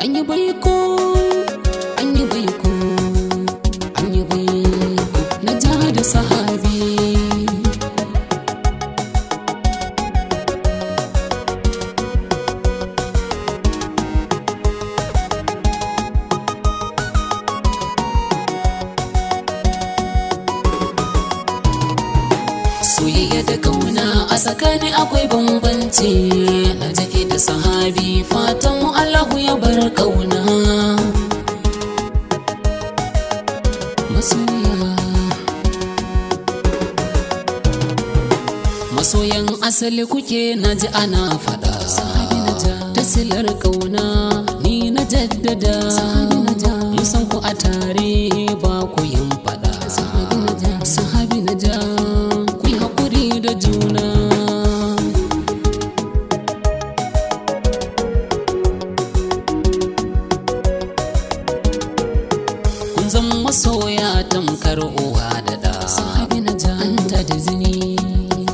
An yi baiko, an yi baiko, an yi baiko na ja da sahabi. Soyayya da kauna a tsakani akwai bambanci. Na take da sahabi, fatan mu Allahu ya bar kauna. Masoya, masoyan asali kuke, naji ana faɗa. Sahabi na ja ta silar kauna, ni na jaddada. Sahabi na ja, mun san ku a tare ba ku yin faɗa. Sahabi na ja, sahabi na ja, ku yi haƙuri da juna. Kun zan masoya tamkar uwa da ɗa. Sahabi na ja, hanta da jini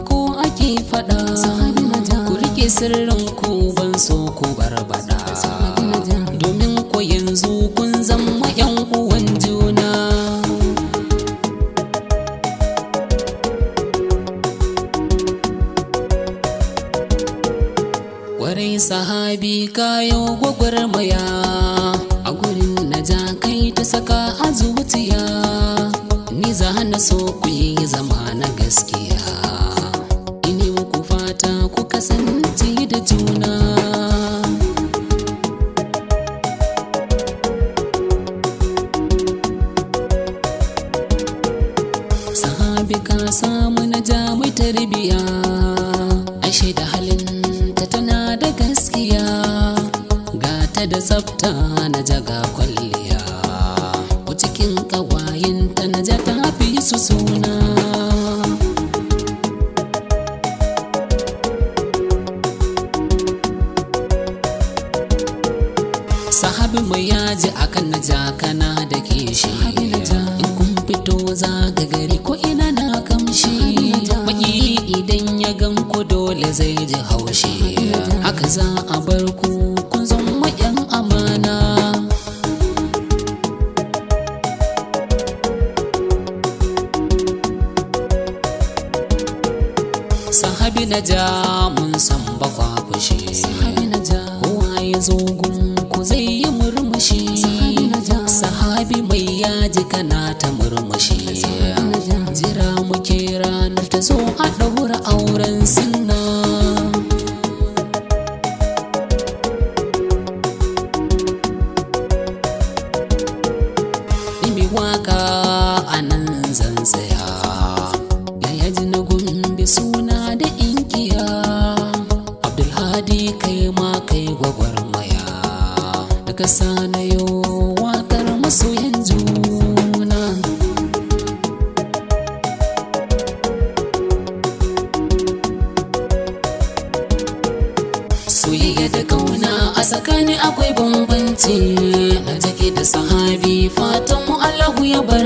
ko ake faɗa. Sahabi na ja, ku rike sirrin ku, ban so ku barbaɗa. Sahabi na ja, domin ku yanzu kun zama yan uwan juna. Kwarai sahabi kayo gwagwarmaya a gurin na ja, kai ta saka a zuciya. Ni za na so ku yi zama na gaskiya. Ini muku fata ku kasance da juna. Sahabi ka samu na ja mai tarbiya, ashe da halinta tana da gaskiya. Gata da tsafta na jaga kwalliya, ko cikin ƙawayenta na ja ta fi su suna. Sahabi mai yaji akan na ja, kana da kishi. In kun fito zaga gari ko ina na kamshi. Maki idan ya gan ku dole zai ji haushi. Haka za a bar ku, kun zama yan amana. Sahabi na ja, mun san ba kwa fushi. Sahabi na ja, kowa ya zo gun ku zai yi murmushi. Sahabi mai yaji kana ta murmushi. Jira muke ranar ta zo a ɗaura auren sinna. Imi waka a nan zan tsaya. Yaya ji na gumbi suna da inkiya. Abdulhadi kai ma kai gwagwarmaya. Daga sana yo wakar masoyan juna. Soyayya da kauna a tsakani akwai bambanci. Na take da sahabi, fatan mu Allahu ya bar